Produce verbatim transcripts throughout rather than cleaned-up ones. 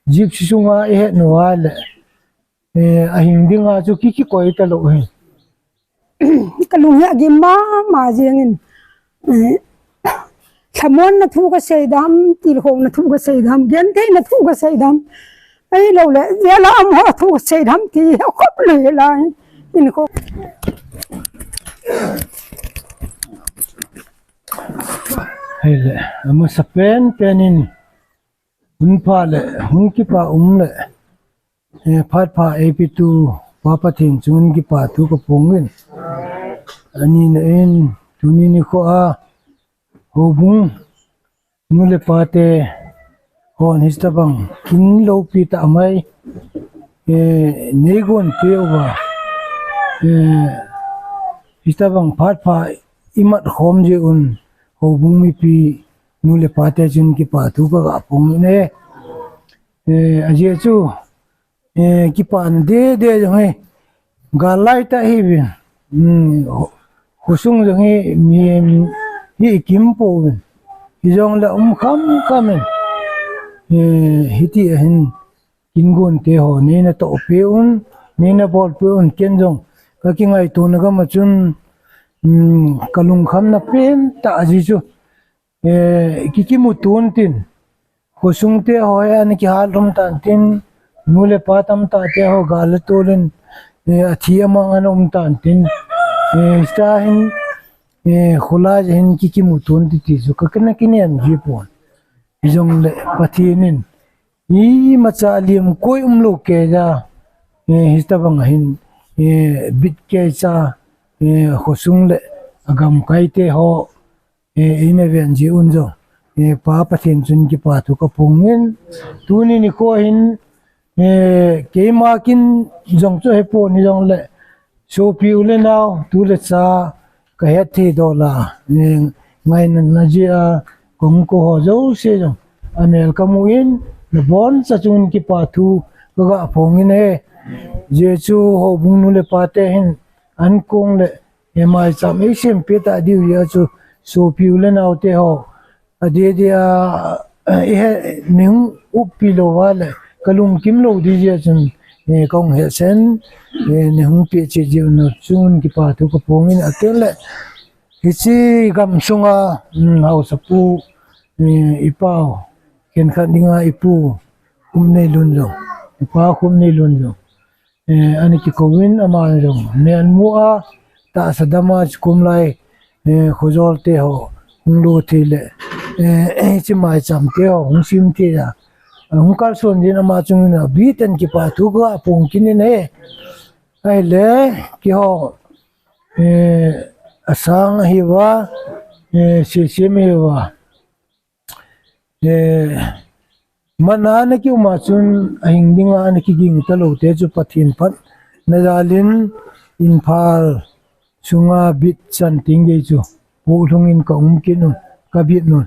Gypsy sunga i het nu a le, eh, a hing dinga chu ki, kikoi ta lo hi. Ka lung hi a gim mama jeng in. Eh, thamon na thu ka sei dam, tilkhou na thu ka sei dam, genthei na thu ka sei dam. Ei lo le, jela am ho thu ka sei dam ti, a khop le lai. In ko. Hei le, a masa pen pen in, hun pha le, hun kipa um le, eh, phat pha eipetu, Pa Pathen chunga kipa thu ka phong in. Ani na in, tuni nikho a, houbung, nu le pa te, hon hitabang, kin loupi ta mai, eh, nei gon pe uva, eh, hitabang phat pha i mat khom jeh un, houbung mipi, nu le pa te chunga kipa thu ka ga phong in e. Eh, a jeh chu, eh, kipan dede jong hi, gal lai ta hi vin. Hmm, kho, khosung jong hi, mi, hi i kim pouvin. Hijong le um kham kham in. Eh, hiti a hin, kin gon te ho, nei na toh pe un, nei na bol pe un, ken jong. Ka kingaito na gam a chun, hmm, ka lungkham na pen ta a jeh chu. Eh, ki, kimu tun tin. Khosung te ho hi ana kihal um tan tin. Nu le pa tamtah te ho gal le tol in, eh, a thi a mang ana um tan tin. Eh, sta hin, eh, khulai hin ki, kimu tun ti ti chu ka kina kinem ji pon. Jong le Pathen in. Imacha liam koi um lo kei ja. Eh, hitabang a hin, eh, bit kei cha, eh, khosung le a gamkai te ho, eh, eina ven ji un jong, eh, Pa Pathen chunga kipa thu ka phong in, tuni nikho hin, eh, keima kin jong chu he pon hijong le, sopi u le nao, tu le cha, ka het thei doh la, eh, ngaina na jeh a, kong ko ho jouse jong, a mel ka mu in, na boncha chunga kipa thu, ka ga phong in e, jeh chu houbung nu le pa te hin, an kong le, eh, maicham ei sem pe ta diu jeh chu, sopi u le nao te ho, a dede a, eh, i he ning uppi lo va le, ka lungkim lo di jeh chun, eh, kong he sen, eh, nei hung pe che jeh un chunga kipa thu ka phong in a ken le, hiche gam sunga, mm, haosapu, eh, i pau, khenkhat dinga i pu, Khumneilun jong, i pa Khumneilun jong. Eh, ana kikou in ama jong, nei an mu a, tahsa dam a chu kum lai, eh, khojol te ho, hung lo thei le, eh, hiche maicham te ho, hung sim thei a, eh, hung kalson din ama chunga, bit in kipa thu ka phong kit in e. Ahile, keiho, eh, asang ahi uva, eh, sesem ahi uva. Eh, mana na ki um a chun a hing dinga na kiging ta lo te chu Pathen phatna jal in Imphal sunga bit chan ting gei chu pu lhung in ka um kit un, ka bit un.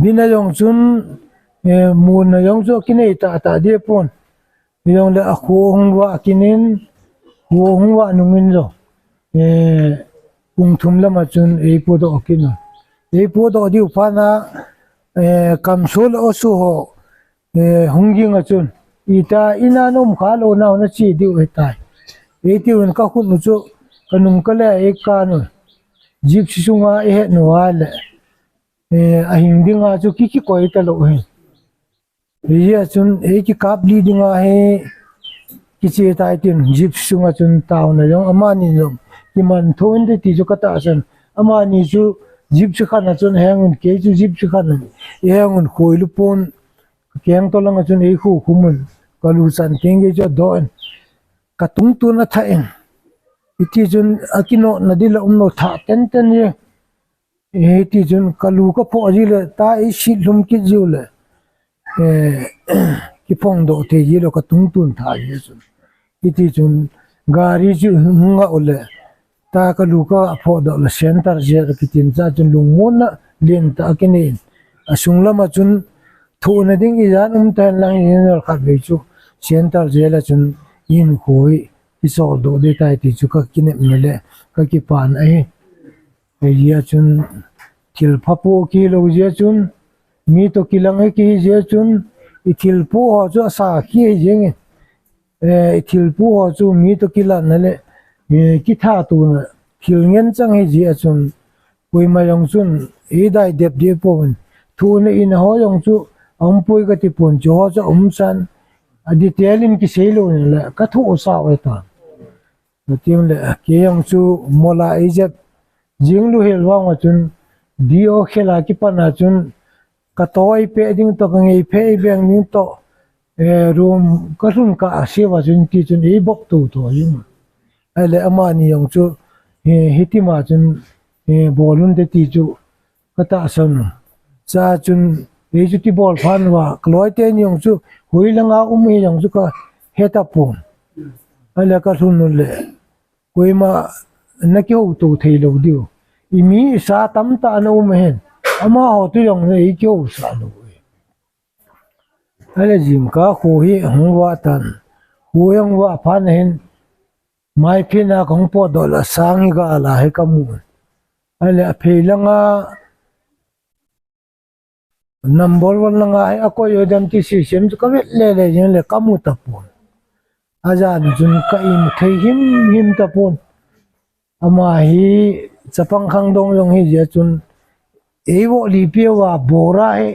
Bit na jong chun, eh, mun na jong chu kinei tah tah di pon. Hijong le a kho hung vah kit in, kho hung vah nung in jong, eh, pung thum lam a chun ei podoh kit un. Ei podoh diu phat na, eh, kamso le oso ho, eh, hung ging a chun, ita in a na um kha lou nau na che diu ahitai. Ei tiu in ka khut u chu, ka nung ka le ei kan un. Gypsy sunga i het nu a le, eh, a hing dinga chu ki, kikoi ta lo hi. Hijeh a chun, ei kikap li dinga hi, kiche tai tin, Gypsy sunga chun taona jong, amani jong, kiman thon te ti chu ka tahsan. Amani chu, Gypsy khan a chun heng un, kei chu Gypsy khan a, i heng un khoi lu pon, ka keng to langa chun ei khu khum un, ka lu chan keng kei chu a doh in, ka tungtun a thah in. Hiti chun, a kinoh na di la um lo thah ten ten ye. Eh, hiti chun ka lu ka phoh ji le, ta i sit lhum kit jiu le. Eh, kiphong doh thei ji lo ka tungtun thah ji chun. Hiti chun gari chu hung a u le. Ta ka lu ka phoh doh le center jail kitin cha chun lungmon na lien tah a kinei in. A sung lam a chun thoh na ding i jan um tan lang i nol khat vei chu center jail a chun in khoi i sol doh de tai ti chu ka kinem na le ka kipan ahi. Hijeh a chun thil pha po ki lo jeh a chun, mi to kilang hi ki jeh a chun, I thilpoh ho chu asakhi hi jeng e. Eh, i thilpoh ho chu mi toh kilan na le, eh, kitha tuna thil ngen chang hi jeh a chun, koima jong chun, eidai dep deh pouvin. Thu na in ho jong chu, aum poi kati pon chu ho chu aum san. A detail in kisei lou na le, ka thu sa ve ta. Ating le, kei jong chu mola eijep jing lou hel vang a chun, D O khel a kipan a chun, ka toh eipeh ding toh, ka ngei phe eibeng ding toh, eh, room ka lhun kah a siva chun ti chun eibop tou tou jing. Ahile amani jong chu, eh, hiti ma chun, eh, bol un te ti chu, ka tahsan u. Cha chun, ei chu ti bol phan uva, ka loi teni jong chu, hoilanga um hi jong chu ka he tapon. Ahile ka lhun u le, koima na kihouto thei lou diu. I mi i sa tamtah na um hen. Amaho tu jong le i kihou sa lou. Ahile jingkah khu hi hung vah tan. Khu hi hung vah phat na hin. Mai phin a ka hung potdoh le sang hi gal a hi ka mu. Ahile a phei langa Number one langa hi akoi u dem ti sisem chu ka vet le le jeng le ka mu tapon. Ajan chun ka imu thei him him tapon. Ama hi chapang khangdong jong hi jeh chun eivo lipi uva bora hi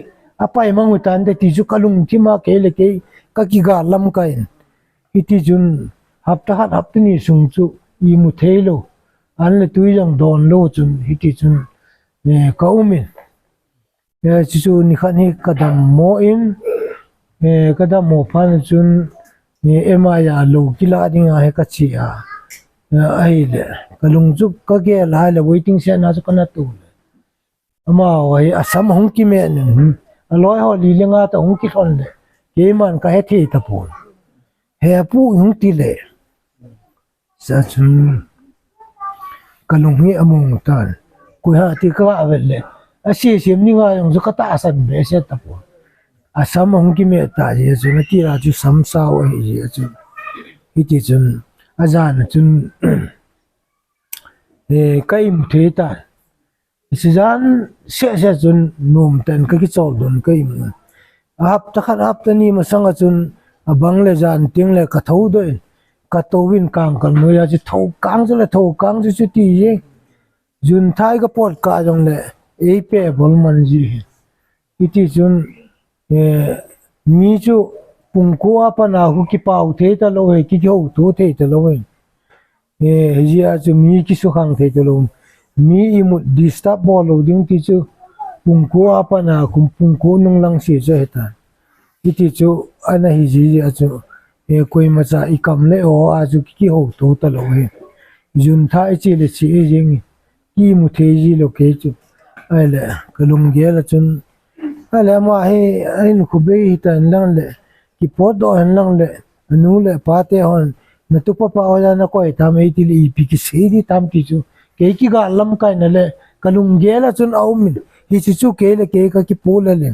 apai mang u tante ti chu ka lungthim a kei le kei ka kigal lamkai in. Hiti chun hapta khat hapta ni sung chu imu thei lou. An le tui jong don lou chun hiti chun, eh, ka um in. Eh, chuchu nikhat hi ka dammo in, eh, ka dammo phat chun, eh, M I a lou kila ding a hi ka che a. Eh, ahile, ka lung chu ka gel a le waiting shed na chu ka na tu le. Amaho hi asam hung kimeh nin, aloi ho li le nga toh hung kilhon le. Keiman ka he thei tapon. He pu hung ti le. Sa chun ka lung hi among tan. Koi ha ti ka vet le. Asisem ni nga jong chu ka tahsan behseh tapon. Asam ahung kimeh ta jeh chun, ati la chu sam sao ahi jeh chun. Hiti chun, ajan chun, eh, ka imu thei tan. Hiche jan seh seh chun nom tah in ka kichol don ka imu. A hapta khat hapta ni masang a chun abang le jan teng le ka thoudoh in, ka tou in kang ka noi a chu thou kang chu le thou kang chu chu ti jeng. Jun thai ka pot kah jong le ei pe bol man ji hi. Hiti chun, eh, mi chu pung ko a pat a khu kipao thei talou hi, ki, kihouto thei talou hi. Eh, hijeh a chu mi kisukhang thei talou. Mi imut disturb bol lou ding ti chu pung ko a pat a khu pung ko nung lang se chu ahi tan. Hiti chu ana hi jeh a chu, eh, koima cha i kam le o a chu ki, kihouto talou hi. Jun thai che le che jeng hi. Kimu thei ji lou kei chu. Ahile, ka lunggel a chun. Ahile, ama hi, ahin khu bei hi tan lang le. Kipotdoh hen lang le. Anu le, pa te hon. Na tupa pa ho ja na koi tam ei ti le ipi kisei di tam ti chu. Kei kigal lamkai na le. Ka lunggel a chun aum in. Hichu chu kei le kei ka kipu le le.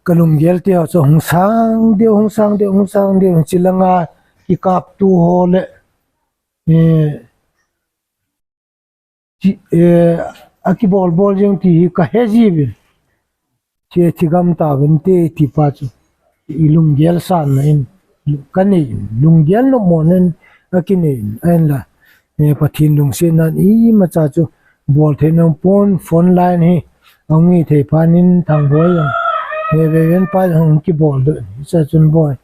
Ka lunggel te ho chu hung sang deu, hung sang deu, hung sang deu. Chi langa kikap tu ho le. Eh, Chi, eh, akibol bol jeng ti hi ka he jiuvin. Che thigam tauvin te ti pa chu. I lunggel sanna in ka nei in. Lunggel nommo nen akinei in. Ahinla. Eh, Pathen lungsetnan imacha chu bol thei nom pon phone line hi. Ahung hi thei phat in Thangboi jong. He veven pa jong kibol doh in. Hicha chun boi.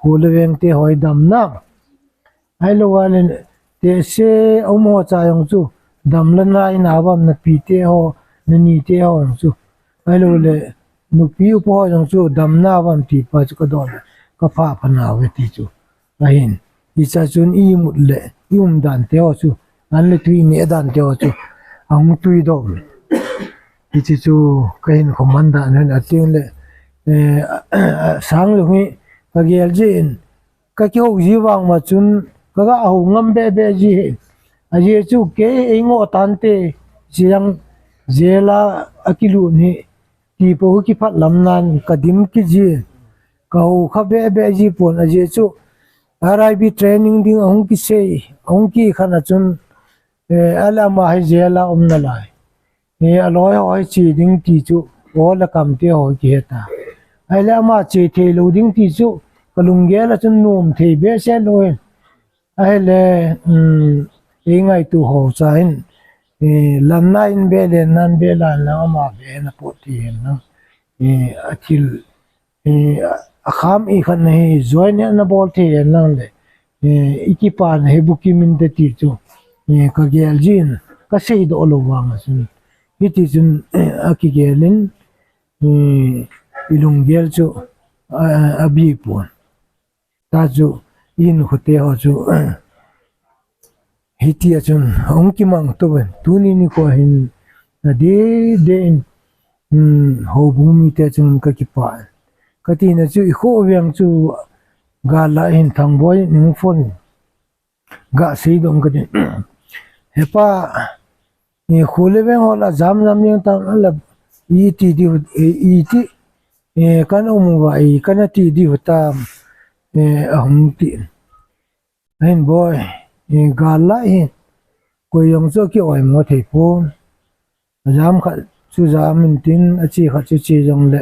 Hu le veng te hoi dam nam. Ahilou a le, tehse a um ho cha jong chu, dam le nai na bam na pi te ho, na ni te ho jong chu. Ahilou le, nupi upa ho jong chu, dam na bam ti pa chu ka don, ka pha pha nau ve ti chu. Ahin, hicha chun i mut le, i um dan te ho chu, an le tui ne dan te ho chu, ahung tui dom. Hichi chu, ka hin khoman dan hen ating le, eh, sang lou hi, ka gel jin, Ka kihou ji vang ma chun ka ga hou ngam be be ji hi. Ajeh chu kei ei ngoh tante, chiang jail a akilut hi, ti po kiphat lam nan ka dim kit ji. Ka hou kha be be ji pon ajeh chu R I B training ding ahung kisei, ahung kikhan a chun, eh, alam a hi jail a um nalai. Hi aloi ho hi chi ding ti chu, o le kam te ho kihe ta. Ahile ama che thei lou ding ti chu, ka lunggel a chun nom thei behseh lou e. Ahile, um, ei ngaito ho cha hin, eh, lamna in be le, nan be lan lang ama be na pot thei hen lang. Eh, a thil, eh, a kham i khat na hi join na bol thei hen lang le, eh, i kipa na hi bukim inte ti chu, eh, ka gel jin, ka seidoh lou vang a chun. Hiti chun, eh, a kigel in, eh, i lunggel chu, a, a bi pon. Ta chu, i hinkho te ho chu, hiti a chun, hung kimang tou ven. Tuni nikho hin, na de, de in, um, houbung mite chun ka kipah. Ka tina chu, i kho veng chu, gal a hin Thangboi in hung phone. Ga seidoh ka tin. He pa, eh, kho le veng ho la jam jam jeng tam la, iti di, eh, iti, eh, kan um uva, eh, kan ati di u tam, eh, a hung ti. Ahin boi, eh, gal a hi, koi jong chu ki oimo thei pon. A jam khat chu jam in tin, a che khat chu che jong le.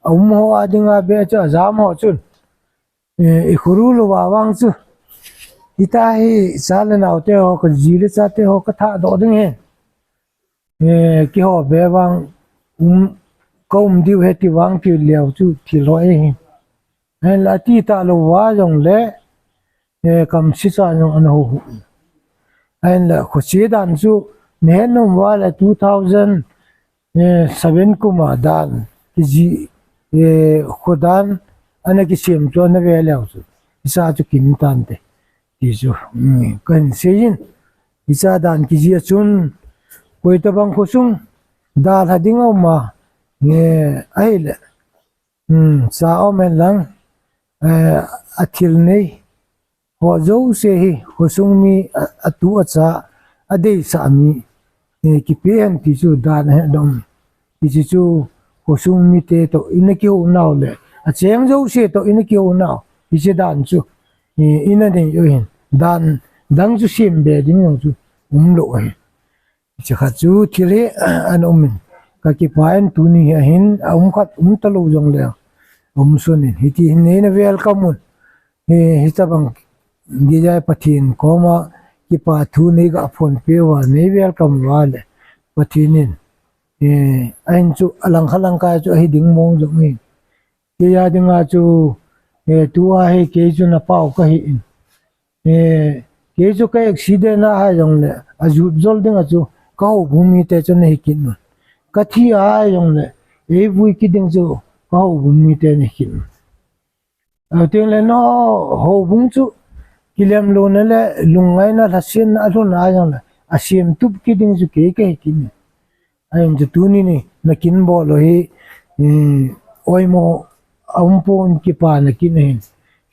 A um ho a dinga be chu a jam ho chun. Eh, i khuru lou va vang chu. Hita hi cha le nao te ho, ka ji le cha te ho, ka thadoh ding he. Eh, keiho be vang, um, ka um diu he ti vang ti leu chu thil ho e hi. Hen la ti talou va jong le, eh, kam si cha jong ana ho hu. Hen la kho si dan chu, ne nom va le two thousand, eh, seven kum a dan, kiji, eh, kho dan, ana kisem chu ana ve leu chu. Isa chu kim tante. Ti chu, mm, kan sei in. Isa dan kiji a chun, koi tabang khosung, dalha ding a um a, eh, ahile, mm, cha um hen lang, eh, a thil nei, ho jouse hi, khosung mi a, a tu a cha, a deisah mi, eh, kipe hen ti chu dan ahe dong. Hiche chu khosung mite toh ina kihou nau le, a cheng jouse toh ina kihou nau. Hiche dan chu, eh, ina nei u hin. Dan dang chu sem be ding jong chu um lou ahi. Hiche khat chu thil hi, ana um in. Ka kipah in tuni hi ahin, a um khat um talou jong le. Um sun in. Hiti hin neina welcome un. Hi, hitabang gejai Pathen koma kipa thu nei ga phonpeh uva, nei welcome uva le. Pathen in, eh, ahin chu alang khat lang kai chu ahi ding mong jong hi. Kei a dinga chu, eh, tua hi kei chu na pau ka hi in. Eh, kei chu ka accident a hai jong le, a jut jol ding a chu ka houbung mite chu na hi kit un. Ka thi a hai jong le, ei vui kit ding chu ka houbung mite na hi kit un. Atin le no, houbung chu kilem louna le lungngaina lhasetna a lhun a jong le, a sem tup kit ding chu kei ka hi kit in. Ahin chu tuni ni, na kin bol u hi, eh, oimo a um pon kipa na kin ahin.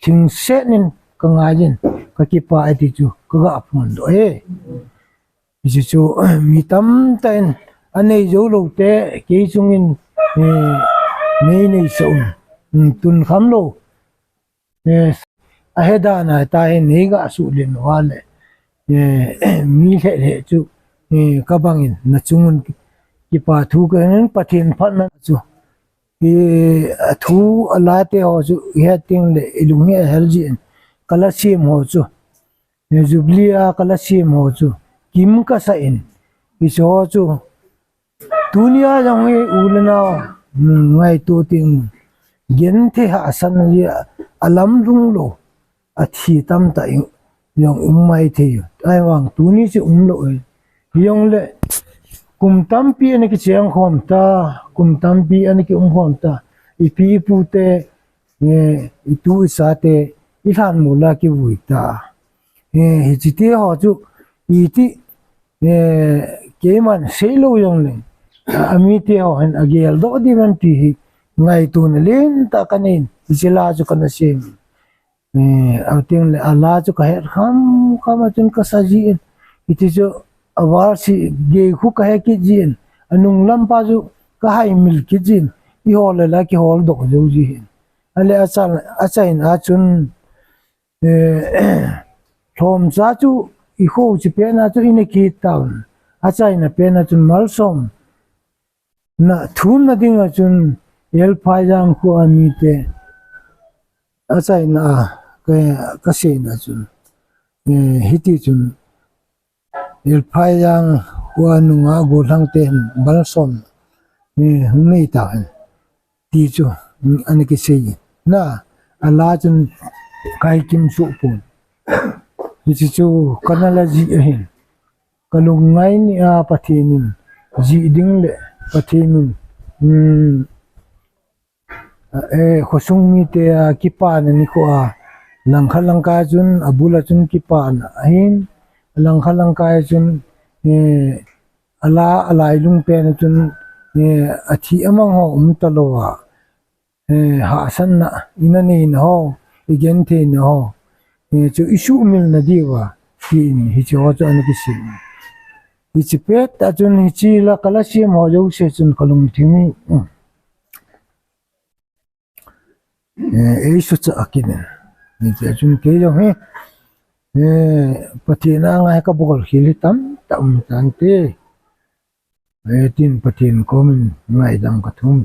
Thingset in ka ngai in, ka kipa e ti chu, ka ga phondoh e. Hichu chu, mi tamtah in, a nei jou lou te, kei chungin, eh, nei nei sa un, mm, tun kham lou. Eh, a he dan a ta hi nei ga suh len uva le, eh, mi lheh lheh chu, eh, ka bang in, na chungun kipa thu ka hin Pathen phatna chu. Eh, a thu a la te ho chu, i het teng le, i lung hi a hel jin, ka la sem ho chu. Jubilee a ka la sem ho chu, kim ka sa in, hiche ho chu, tuni a jong hi u le nao, um, ngaito teng, genthei hahsatna hi a, a lamlhung lou, a thi tamtah jong um mai thei. Ahivang tuni chu um lou e. Hijong le, kum tampi ana kicheng khom ta, kum tampi ana kium khom ta, ipi ipu te, eh, itu i chate, i lhanmol a kivui ta. Eh, hiche te ho chu, iti, eh, keiman sei lou jong le, a, a mi te ho hin a geldoh diu ahi ti hi, ngaitona lentah ka nei in, hiche la chu ka na sem. Eh, a teng le a la chu ka het kham kham a chun ka sa jin. Hiti chu a val si gei khu ka he kit jin. A nung lam pa chu ka hai mil kit jin. I hol le la kihol doh jou ji hin. A le a cha, a cha in a chun, eh, lhom cha chu i kho chi pen a chu i ne kit taun. A cha in a pen a chun malsom. Na thum na ding a chun, Elphaijang khoa mite achaina a ka, kaseina chun, eh, hiti chun Elphaijang khoa nunga gollhang ten Malsom, eh, hung nei tahen ti chu, mm, ana kisei. Na, ala chun kaikim suh pon. Hichu chu kana la jih ahin. Ka lungngai nia Pathen in jih ding le Pathen in, mm, eh, khosung mite a kipana nikho a, langkhat langkai chun, abul a chun kipana ahin, langkhat langkai chun, eh, ala, alailung pen chun, eh, athi amang ho um talou a, eh, hahsatna, ina neina ho, igentheina ho, eh, chu isuhmil na diuva, tin hiche ho chu ana kisei. Hiche pet a chun hiche la kala sem ho jouse chun kalungthim hi, mm. Eh, ei sucha akinin. Hiche chun kei jong hi, eh, Pathen anga hi kabol khel hi tamtah um tante. Eh, tin Pathen komin ngaidam kathum.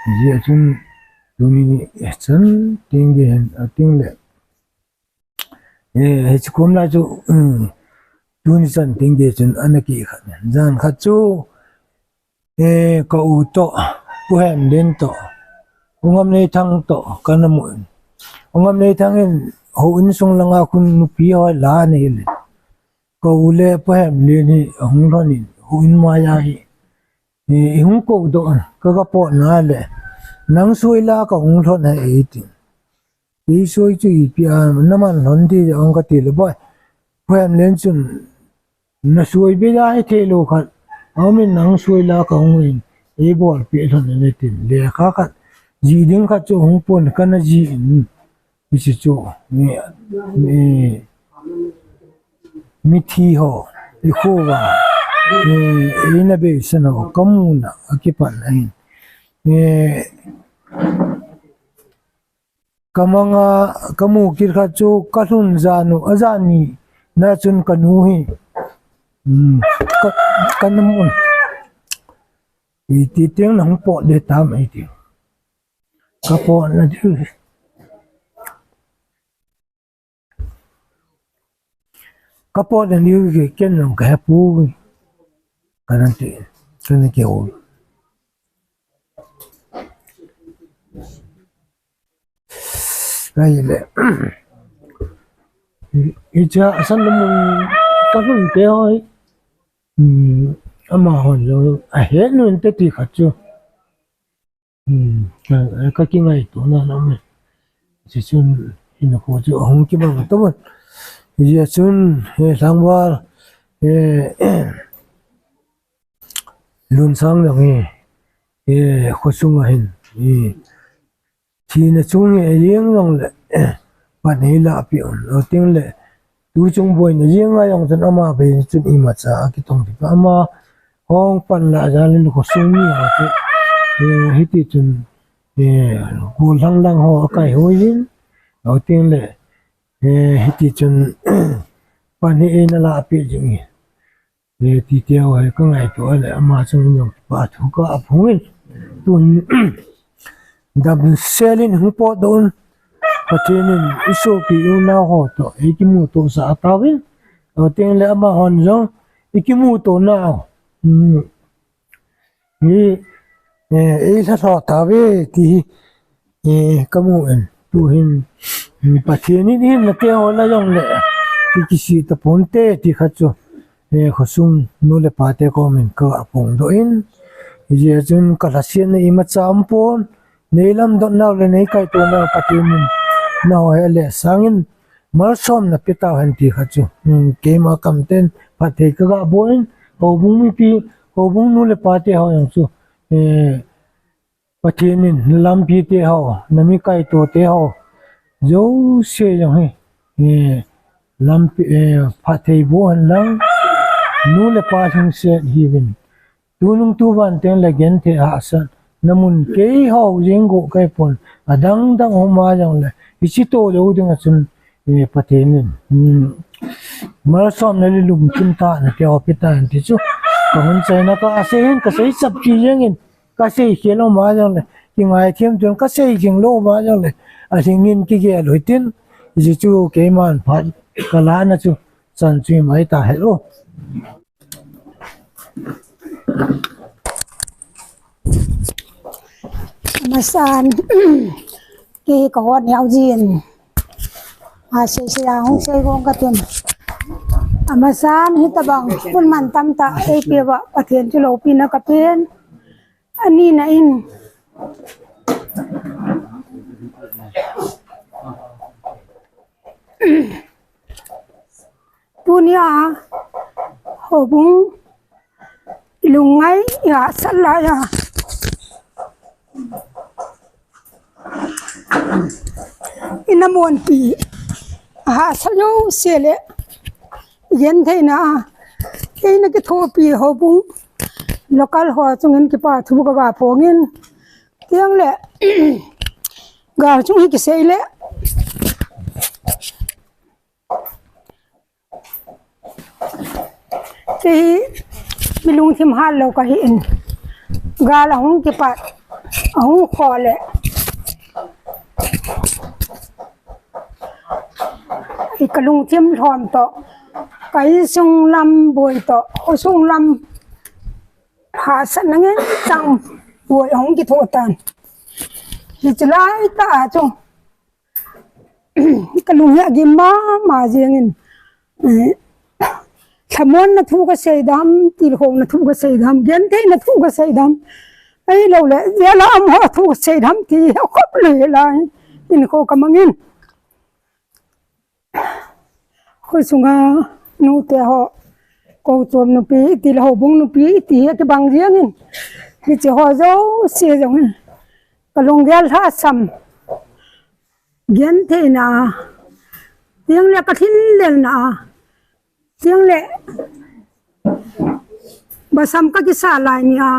Hijeh chun tuni chan ting gei hin, ating le. Eh, hiche kom lai chu, um, tuni chan ting gei chun ana kikhat. Jan khat chu, eh, ka u toh, Pu Hemlen toh, U Ngamneithang toh, kana mun. U Ngamneithang in, houin sung langa khun nupi ho la nei le. Ka u le Pu Hemlen hi ahung lhon in, houin maiya hi, eh, ihung kou doh, ka, kapotna le, nang soi la kahung lhon ahi eitin. Kei soi chu ipi a, naman lhon ti jong kati le boi. Pu Hemlen chun, na soi beiya hithei lou khat, aumin nang soi la kahung in, eibolpeh lhon in eitin. Lekha khat, jih ding khat chu hung pon kana jih in. Hiche chu, mi, mi, mithi ho, ikho uva, mi, eina beisan ho, kamuna, akipan ahin. Mi, kamanga, kamu kit khat chu, kalhun jan u, ajan ni, na chun kanu hi. Hmm, ka, kana mun. Iti teng nahung pot de tam iti. Kapotna diu. Kapotna diu hi ken jong kahe poi. Kana ti, kana kihou. Ahile. Hiche a san le mun kalhun te ho hi. Hmm, amahon jong ahe nu inte ti khat chu. Hmm, ka, ka kingaito na na me. Hiche chun, hinkho chu ahung kibang tabang. Hijeh chun, he Lhangval, he, Lunsang jong hi, he, khosung a hin, he, thina chung hi ajing jong le, pan hi lah peh un. Ating le, tu chung boina jing a jong chun ama bei chun imacha akitong kit peh. Ama hung pan lah jal in khosung mi ho chu, eh, hiti chun, eh, gollhang lang ho akai hoi in. Ating le, eh, hiti chun, pan hi eina lah peh jing in. Eh, ti teu hi kangaito a le ama chung in jong kipa thu kaphong in. Tun, damsel in hung potdoh un. Pathen in isopi unau ho toh, eikimuto sah tauvin. Ating le amahon jong, ikimuto nau. Hmm. Hi, eh, eilha lha tauve, ti hi, eh, kamu in. Tu hin, hmm, Pathen in hin nate ho la jong le, ki, kisih taponte, ti khat chu. Eh, khosung nu le pa te komin kaphongdoh in. Hijeh chun kalhasetna imacha umpon. Neilamdot nau le neikaito nau Pathen in. Nao he le sangin. Malsomna pe tauhen ti khat chu. Hmm, keima kamten phatthei kagabol in. Houbung mipi, houbung nu le pa te ho jong chu. Eh, Pathen in lampi te ho, nami kaito te ho. Jouse jong hi. Eh, lampi, eh, phatthei boh hen lang. Nu le pa lhingset hiuvin. Tunung tuvan teng le genthei hahsatna mun keiho jeng go kaipon. Adang dang homa jong le. Hiche toh jou ding a chun, eh, Pathen in. Hmm. Malsomna le lungthim tah nate ho pe tan ti chu. Kahung chaina ka asei hin kasei chapki jeng in. Kasei khel lou ma jongle, kingaithem tun kasei jing lou ma jongle, alhingin kigel u hitin, hichu keiman phat kalana chu, chan chu himai ta hel u. Amasan, kei kahon yaujin. Asei sei a hung sei gong katin. Amasan, hitabang, hun mantam tah, eipeuva, Pathen chu loupina kapen. Anina in. Tunia, houbung, lungngai, ahahsat laiya. Ina monpi, ahahsat jouse le, gentheina, eina kithopi houbung, local ho chungin kipa thu kaga phongin, tiang le, gal chung hi kisei le, Kei hi mi lungthim hat lou kahin. Gal ahung kipat, ahung kho le. Hi kalungthim lhom toh, ka insung lam boi toh, khosung lam hahsatna ngen chang boi ahung kithoh tan. Hiche lai tah a chu. Kalung hi agim mama jengin. Eh, lhamonna thu kasei dam, tilkhouna thu kasei dam, gentheina thu kasei dam. Ahilou le, jela um ho thu kasei dam ti, akhop lou lai. Hinkho kamangin. Khosunga nute ho, Kochom nupi, iti le houbung nupi, iti hi akibang jengin. Hiche ho jouse jongin. Kalunggel lhasam. Gentheina, tiang le kathil lelna, tiang le basam kakisa lai nia,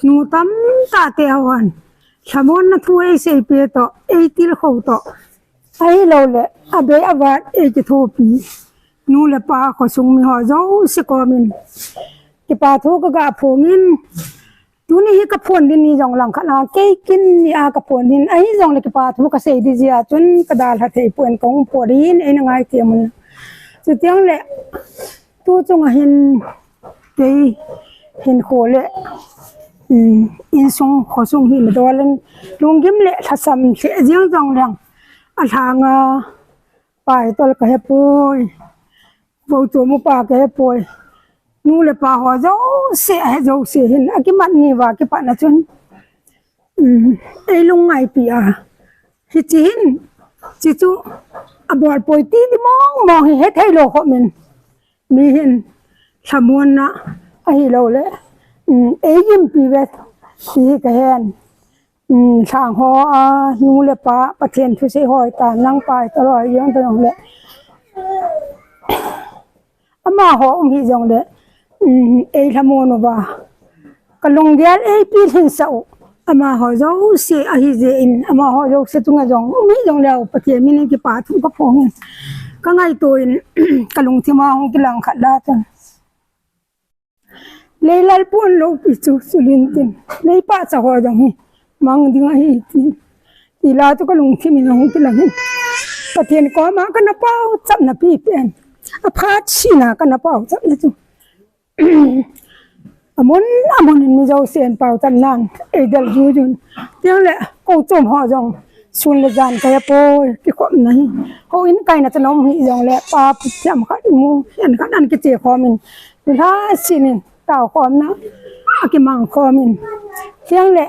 nu tamtah te hon, lhamonna thu eisei pe toh, eitilkhou toh, ahilou le, abei avat eikithopi, nu le pa khosung mi ho jouse komin, kipa thu kaga phongin, Tuni hi kaphon din ni jong langkhat a, kei kin ni a kaphon din, ahi jongle kipa thu kasei di jeh a chun kadalha thei pon kahung phon din, eina ngaithem un. Chutiang le, tu chunga hin, kei hinkho le, um, insung, khosung hi nadol in, lunggim le lhasam lheh jeng jong leng, alhanga, pai tol kahe poi. Kochom upa kahe poi. Nu le pa ho jouse, ahe jouse hin, akimat ni uva kipat na chun. Um, eilung ngaipi a. Hiche hin, hiche chu, abol poi ti di mong mong hi hethei lou khomin. Mi hin, lhamonna, ahilou le. Um, eigimpi ve, ti hi kahen. Um, lhang ho a, nu le pa, Pathen thusei hoi ta, nang pai ta loi, jong ta jong le. Amaho um hi jong le, um, eilhamon uva. Kalunggel eipilhin sah u. Amaho jouse ahi jeh in, amaho jouse chunga jong, um hi jong le, Pathen min in kipa thu kaphongin. Kangaito in, kalungthim a hung kilang khat la tan. Leilal pon loupi chu, chulin tin. Leipahcha ho jong hi, mang ding ahi tin. Tila chu kalungthim in ahung kilang in. Pathen koma kana paochapna pipen. Aphat sina kana paochapna chu. Amun, amun in mi jousen paochapnan. Eidel jujun. Tiang le, kochom ho jong. Sun le jan kahe poi, kikhopna hi. Houin kaina chan um hi jong le, pa pu thiam khat imu, hian khat an kiche khomin. Nilhah sinin, tao khomna, akimang khomin. Tiang le,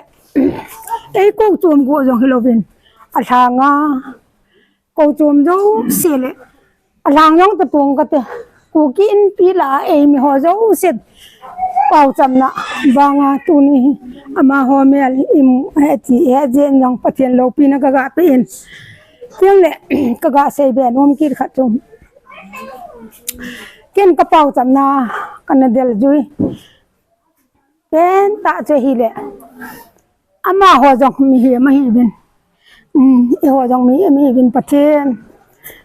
ei kochom go jong hilouvin. Alhanga, kochom jouse le, Alhang jong tapong kate. Kuki Inpi lah a eimi ho jouse paochapna banga tuni hi. Amaho mel imu hiti, hijeh in jong Pathen loupina kaga pe in. Tiang le, kaga seibe nom kit khat chu. Ken kapaochapna, kana del jui. Pentah chu ahile. Amaho jong mihem ahiuvin. Um, eiho jong mihem ahiuvin Pathen.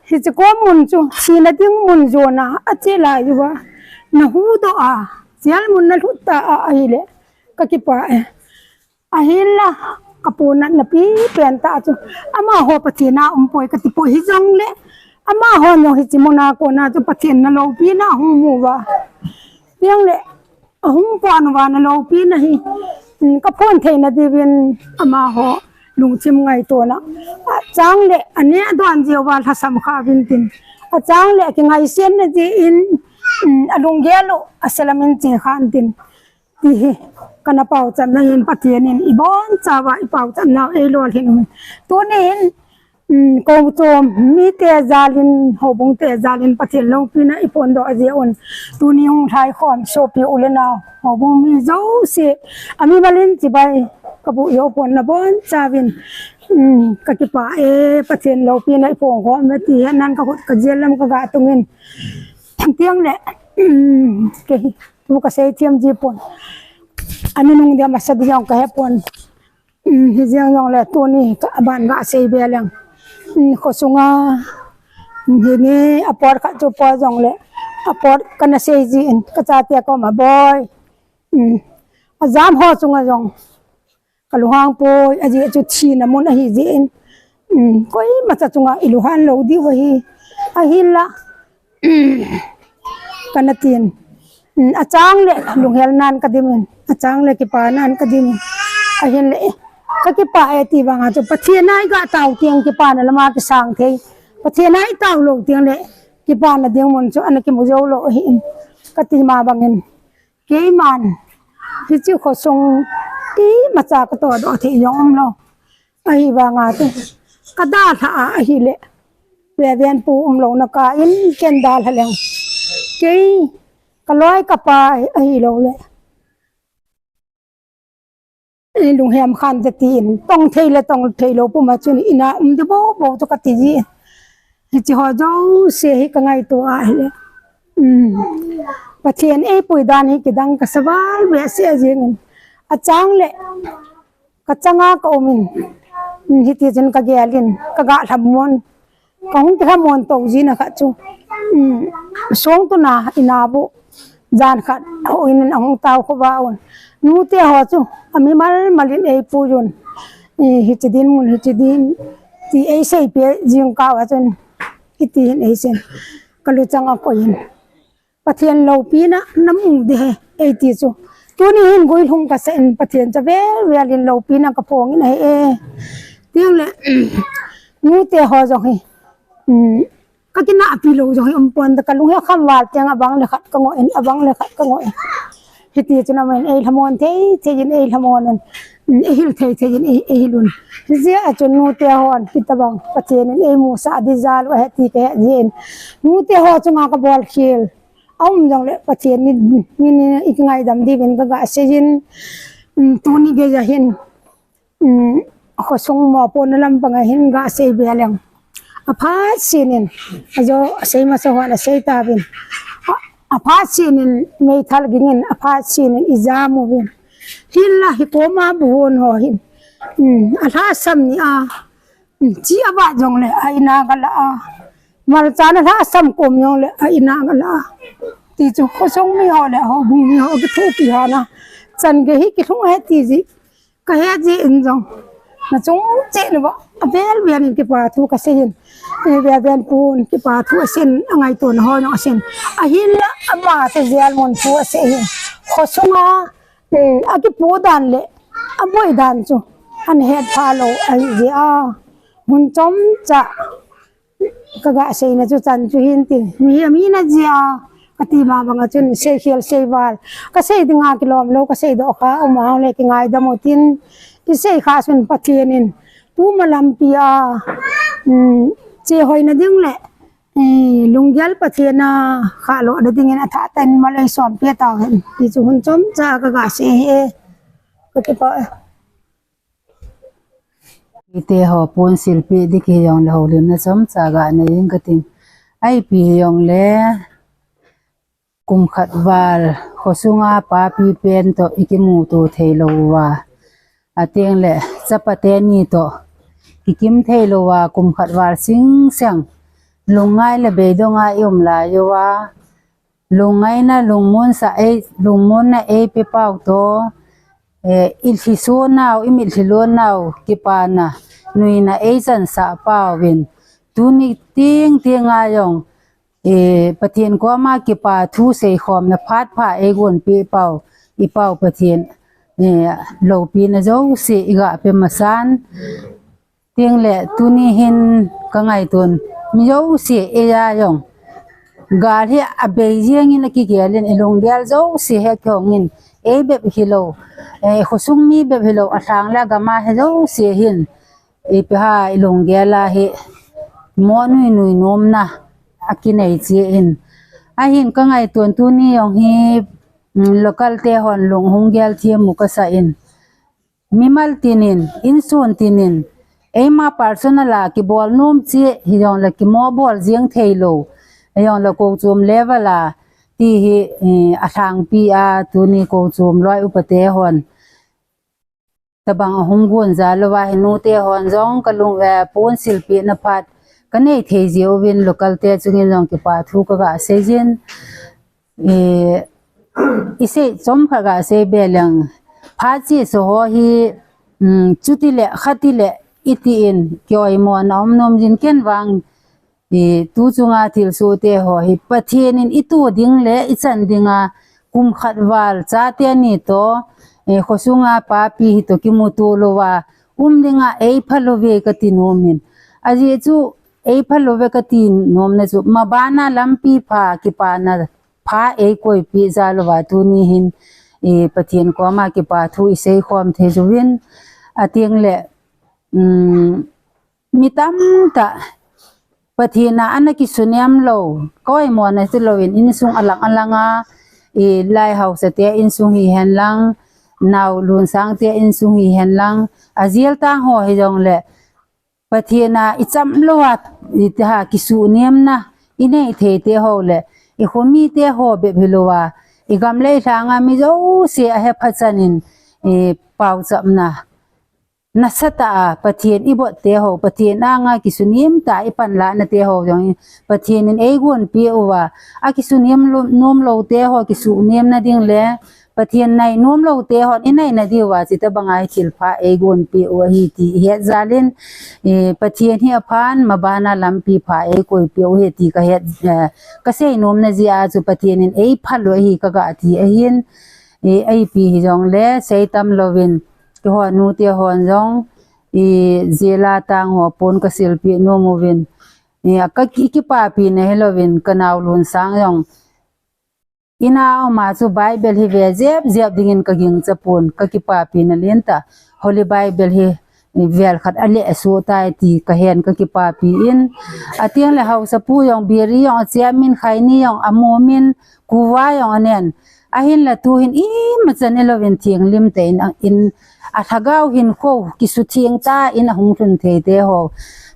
Hiche kom mun chu, thina ding mun jona, ache lai uva. Nahuhdoh a, jail mun nalhut ta a, ahile. Kakipah e. Ahinla, kaponat napi pen tah chu, amaho Pathen a umpoi kati poi hijongle, amaho jong hiche muna kona chu Pathen na loupina ahung mu uva. Tiang le, ahung pon uva na loupina hi, um, kaphon theina diuvin amaho lungthim ngaitona. Achang le, aneh don jeh uva lhasam kha uvin tin. Achang le, kingaisen na jeh in, um, alunggel u, aselam in che khan tin. Ti hi, kana pauchatna hin Pathen in ibon chauva ipauchatna eilolhin. Tunin, um, kochom mite jalin, houbung te jalin Pathen loupina iphondoh jeh un. Tuni hung lhai khom sopi u le nao, houbung mi jouse, amimal in chibai kabu jou pon nabon chauvin. Um, kakipah e, Pathen loupina iphon khom e ti hi, nan kakhut kajel lam kaga tungin. Tiang le, um, kei hi. Thu kasei thiam ji pon. Anunung dia masa dia kahe pon. Um, hijeng jongle tuni ka aban gasei be leng. Um, khosunga, um, hinge apot khat chu po jongle. Apot kana sei jin, kachate koma boi. Um, ajam ho chunga jong kalunghang poi, ajeh chu thina mun ahi jeh in. Um, koima cha chunga ilunghan lou diu ahi. Ahinla, kana tin. Um, achang le lunghel nan kadimin. Achang le kipa nan kadimin. Ahinle, kakipah e ti vanga chu Pathen a iga tao tiang kipana lama kisang thei. Pathen a itao lou tiang le kipana ding mun chu ana kimu jou lou ahin. Kati ma bangin. Keiman, hiche khosung, imacha katodoh thei jong umlou. Ahivanga chu, kadalha a ahile. Vevenpu umlouna kah in, ken dalha leng. Kei, kaloi kapa ahilou le. Ei lunghem khan te tin, tong thei le tong thei lou puma chun ina um ding bou bou chu kati ji. Hiche ho jouse hi kangaito ahile. Um. Pathen eipui dan hi kidang kasa val behseh jingin. Achang le, kachanga kaumin. Um, hiti chun kagelin, kaga lhamon. Kahung kilhamon tou jina khat chu. Um, song tuna ina bu. Jan khat, houin in ahung tao khovah un. Nute ho chu, amimal mal in eipui un. I, hiche dinmun, hiche din. Ti eiseipeh jing kah uva chun. Hiti hin eisei. Kaluchang a koiyin. Pathen loupina namu ding ahi, eiti chu. Tuni hin guilhung kasah in Pathen cha vel vel in loupina kaphongin ahi e. Tiang le, nute ho jong hi. Um, kakinahpi lou jong hi umpon, kalung hi akham val tiang abang le khat kangoh in, abang le khat kangoh in. Hiti chun aman eilhamon thei, thei in eilhamon un. Um, eihil thei, thei in ei, eihil un. Hijeh a chun nute hon, hitabang, Pathen in eimusah ding jal u ahi ti kahe jin. Nute ho chunga kabol khel. Aum jongle Pathen in, min in ikingaidam diuvin kaga seiyin, um, tuni geiya hin, um, khosung mopohna lampanga hin gasei be leng. Aphat senin, ajo asei masa hon asei tauvin. A, aphat senin meithal gingin, aphat senin ijam uvin. Hinla hikoma buhon ho hin. Um, alhasam ni a, Chi avat jongle a ina gala a. Malcha na lhasam kom jongle a ina gala a. Ti chu khosung mi ho le houbung mi ho kithopi hana. Chan gei hi kilhung ahi ti ji. Kahe ji in jong. Nachung cheh uva. Avel vel in kipa thu kasei in. Ei vevenpun kipa thu asei in. Angaito na ho jong asei in. Ahinla ama te jal mun thu asei in. Khosunga, eh, akipo dan le. Aboi dan chu. Ana hetpha lou ahi jeh a. Mun chomcha. Kaga seina chu chan chu hin tin. Mi, mi na jia. Kati ma banga chun sei khel sei val. Kasei dinga kilom lou, kasei doh kha, um a le kingaidam u tin. Kisei kha sun Pathen in. Tuma lampi a. Um, che hoina ding le. Eh, lunggel Pathen a khaloh na dingin athah tah in mal eisom peh tauhen. Ti chu hun chomcha kaga sei e. Kakipah e. Mite ho pon silpeh ding hijongle houlimna chomcha ga nei in kating. Ipi hijongle kum khat val khosunga papi pen toh ikimuto thei lou uva. Ateng le chapa teni toh kikim thei lou uva kum khat val singseng. Lungngai le beidong a i um lai uva. Lungngaina lungmon sa ei, lungmonna eipe pau toh. eh, i lhiso nau, i mitlhi lo nau, kipana, nuina ei chansah pau vin. Tuni ting ting a jong, eh, Pathen koma kipa thu seikhomna phat pha ei gonpeh pau, i pau Pathen, eh, loupina jouse i gah pe masan. Ting le tuni hin ka ngaito in, mi jouse ei a jong. Gal hi abei jeng in akigel in, i lunggel jouse hi akihong in, ei bep hilou. Eh, khosung mi bep hilou, alhang le agam a hi jouse hin. Ipi ham i lunggel a hi mo nui nui nomna akinei cheh in. Ahin ka ngaito in tuni jong hi, mm, local te hon lung hung gel thiam u kasa in. Mimal tin in, insun tin in, eima personal a kibol nom cheh, hijongle kimo bol jeng thei lou. Hijongle kochom level a, ti hi, eh, alhangpi a, tuni kochom loi upa te hon. Tabang ahung gon jal uva hi nu te hon jong ka lung, eh, pon silpeh na phat ka nei thei jeh uvin local te chung in jong kipa thu ka gah sei jin. Eh, i sei chom khat gah sei be leng. Phat chesa ho hi, um, chuti le, khati le, iti in, kioimo na um nom jin ken vang. Eh, tu chunga thilsoh te ho hi Pathen in i tu ding le i chan dinga kum khat val chate ni toh, eh, khosunga papi hi toh kimuto louva um dinga ei phalou ve kati nom in. Ajeh chu ei phalou ve kati nomna chu mabana lampi pha kipana pha ei koipeh jal uva tuni hin, eh, Pathen koma kipa thu i seikhom thei uvin. Ating le, um, mi tamtah Pathen a ana kisunem lou, koimo na ti louvin insung alang alang a, i lai haosa te insung hihen lang, nao lunsang te insung hihen lang, ajel tang ho hijongle, Pathen a i cham lou a, i ti ha kisunem na, i nei thei te ho le, i khomi te ho bep hilou a, i gam le i lhang a mi jouse ahe phachan in, i paochapna nasatah a, Pathen i bot te ho, Pathen anga kisunem tah a i panlah na te ho jong, Pathen in ei gonpeh uva, akisunem lo-, nom lou te ho, kisunem na ding le, Pathen nai nom lou te hon, i nai na diuva, chuti banga hi thilpha ei gonpeh u ahi ti i het jal in, eh, Pathen hi aphan, mabana lampi pha ei koipeh u ahi ti ka het, eh, ka sei nomna jeh a chu Pathen in ei phal u ahi ka gah ti ahin, eh, ipi hijongle, sei tam louvin, Keiho nu te hon jong, i jela tang ho pon ka silpeh nom uvin. I a ka ki-, kipapi na hilouvin ka nao lunsang jong. Ina a um a chu Bible hi ve jep jep dingin ka gingcha pon, ka kipapi na lentah. Holy Bible hi vel khat a le a su tai ti ka hen ka kipapi in. Ating le haosapu jong, biri jong, a chiam in, khaini jong, a mom in, kuva jong a nen. Ahinla tu hin ima chan ilouvin theng lim tah in, in a lhagao hinkho kisutheng tah in ahung lhun thei te ho.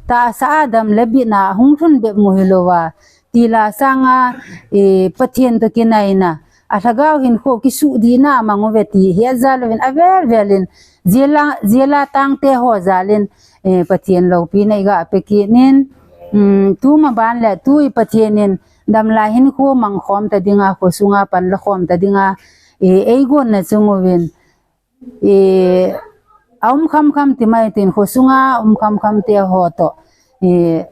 Tahsa a dam le bitna ahung lhun bep mu hilouva. Tila sanga, eh, Pathen toh kinaina. A lhagao hinkho kisuhdihna amang uve ti hi aja louvin avel vel in. Jela, jela tang te ho jal in, eh, Pathen loupina i ga pe kit in. Um, tu maban le tu i Pathen in damlai hinkho mang khom ta dinga, khosunga pan la khom ta dinga, eh, ei gon na chung uvin, eh, a um kham kham ti mai tin khosunga um kham kham te ho toh, eh,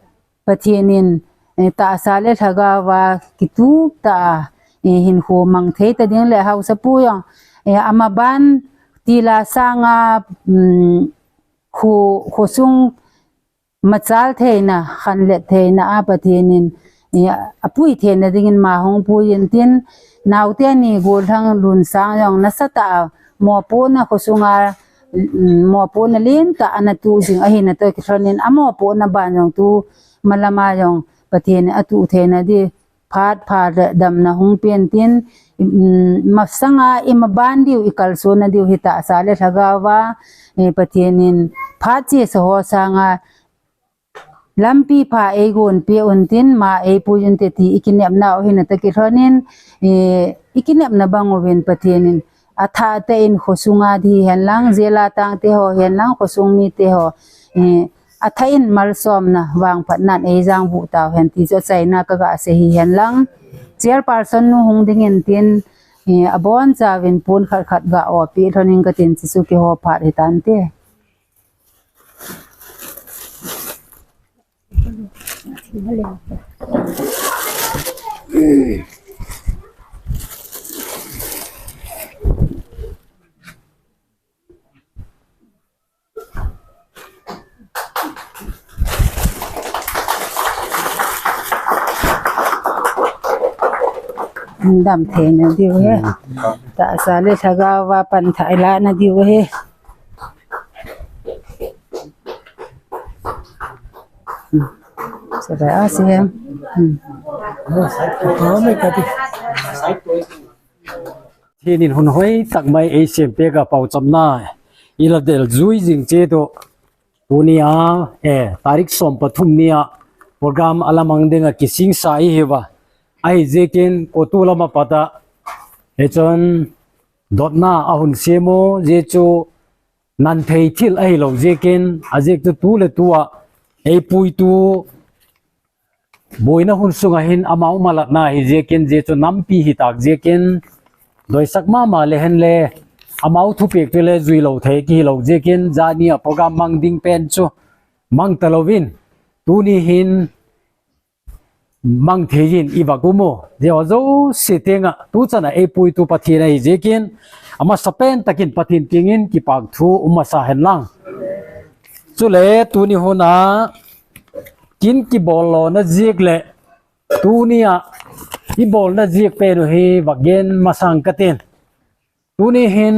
Pathen in, eh, tahsa le lhagao va kitup tah a, eh, hinkho mang thei ta ding le haosapu jong, eh, amaban tila sanga, um, kho, khosung machal theina, khanlet theina a Pathen in, eh, apui theina dingin ma hung pui in tin, naote ni gollhang lunsang jong nasatah a, mopohna khosunga, mm, mopohna lentah ana tu jing ahi natoh kilhon in, amopohna ban jong tu malama jong Pathen in atu theina di, phat pha le damna hung pen tin, um, masanga i maban diu, i kalsonna diu hi tahsa le lhagao va, eh, Pathen in phat chesa ho sanga lampi pha ei gon pe un tin, ma ei pui un te ti i kinepna u hi natoh kilhon in, eh, i kinepna bang uvin Pathen in athah tah in khosunga di hen lang, jela tang te ho hen lang, khosung mi te ho, eh, athah in malsomna, vangphatnan ei jang vuh tau hen ti chu achaina ka ga sei hi hen lang. Chairperson nu hung ding in tin, Hi, abon chauvin pon khat khat ga opi lhonin katin, chuchu kiho phat hitante. Dam thei na diu he. Hmm. Tahsa le lhagao a pan thai la na diu he. Hmm. Sabai a si hem. Hmm. Pathen in hun hoi tak mai eisem peh a pau chamna ila del jui jing che toh. Tunia, eh, tarik som pathum nia program alamang dinga kisingsa ihiuva. Ahi ziakin kotu lama pata, eh, chun dotna ahung sem u, zia chu nan thei thil ahilou ziakin, aziak chu tu le tua eipuitu boina hun sunga hin amau malatna hi ziakin, zia chu nampi hi tak ziakin, doisak mama le hen le, amau thupek chu le juilou thei kihilou ziakin, zani a program mang ding pen chu mang talouvin, tuni hin mang thei in i va kum u. Zia ho jouse tenga tuchana eipuitu Pathen ahi ziakin, amasa pen takin Pathen kingin kipak thu um masa hen lang. Chule tuni huna kin kibol lona ziak le tunia i bolna ziak pen u hi va gen masang katin. Tuni hin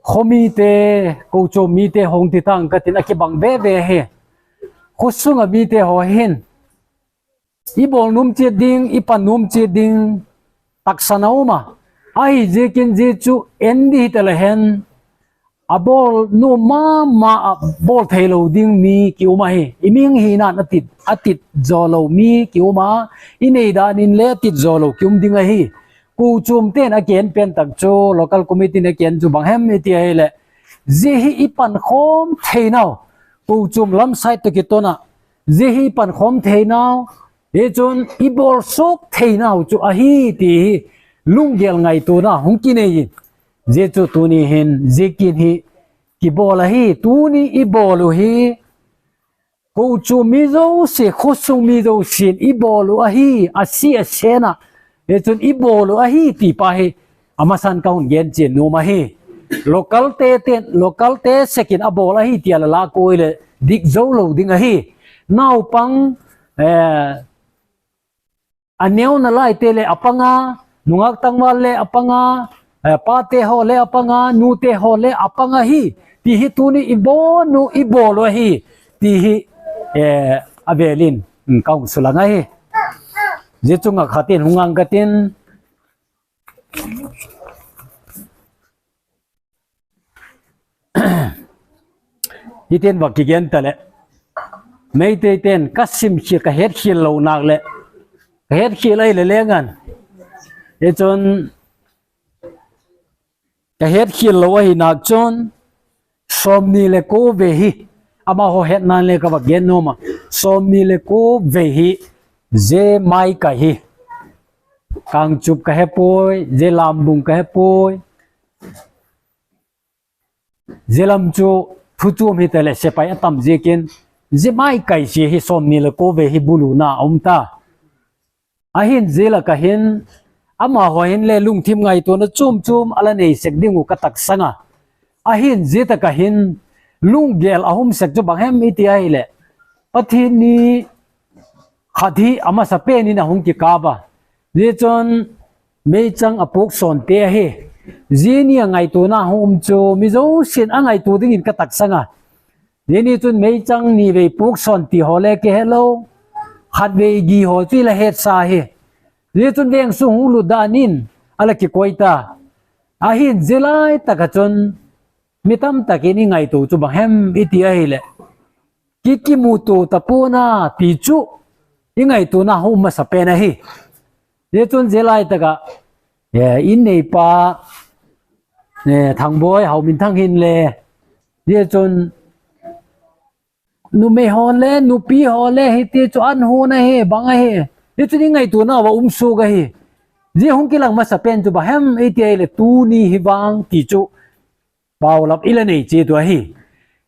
khomite, kochom mite hung ti tang katin, akibang veve hi. Khosunga mite ho hin i bol nom chiat ding, i pan nom chiat ding taksa na um a. Ahi ziakin zia chu en ding hita le hen, abol nom mama a bol theilou ding mi ki um ahi. I mihing hina a tit, a tit jolou mi ki um a, i nei dan in le tit jolou ki um ding ahi. Kochom ten aken pen tak chu, local committee in aken chu bang hem i ti ahile, zia hi i pankhom theinau, kochom lam side toh kitona, zia hi i pankhom theinau, hichun i bolsoh theinau chu ahi ti hi lunggel ngaitona hung kinei in, zia chu tuni hin zia kin hi kibol ahi. Tuni i bol u hi kochom mi jouse, khosung mi jousen i bol u ahi, ase ase na. Hichun i bol u ahi ti pa hi amasan ka hung gen chen nom ahi. Local te ten, local te sekin abol ahi tia la la koi le dik jou lou ding ahi. Naupang, eh, aneo nalai te le apanga, nungak tangval le apanga, eh, pate ho le apanga, nute ho le apanga hi, ti hi tuni i bol u, i bol u ahi, ti hi, eh, avelin, mm, ka hung sulang ahi. Zia chunga khatin hung ang katin. Hitin va kigen ta le. Meitei ten ka sim khel, ka het khel lou nak le. Ka het khel ai le lengan. Hichun ka het khel lou ahi nak chun somni le ko vei hi. Amaho het nan le ka va gen nom a. Somni le ko vei hi. Zia mai ka hi. Kangchup ka he poi, zia Lambung ka he poi. Zia lam chu thu chom hita le sepai atam ziakin, zia mai kai si hi somni le ko vei hi bulu na um ta. Ahin zia la ka hin, amaho hin le lungthim ngaitona chom chom ala nei sek ding u ka taksanga. Ahin zia ta ka hin, lunggel ahum sek chu bang hem i ti ahile, Pathen ni khat hi amasa pen in ahung kikap a. Zia chun meichang a puk son te ahi. Zia ni a ngaitona hung um chu mi jousen a ngaitu dingin ka taksanga. Zia ni chun meichang ni vei puk son ti ho le kihe lou. Khat vei gi ho chu i la het sa hi. Zia chun veng sung hung lut dan in a la kikoi ta. Ahin zia lai tak a chun mi tam takin i ngaitu chu bang hem i ti ahile. Ki kimuto ta pon a ti chu i ngaitona hung um masa pen ahi. Zia chun zia lai tak a, eh, in neipa, eh, Thangboi, Hauminthang hin le. Zia chun numei ho le, nupi ho le, hiti chu an hon ahi, bang ahi. Zia chun i ngaitona va um suk ahi. Ji hung kilang masa pen chu bahem iti ahile tuni hi vang ti chu paulap ila nei che tu ahi.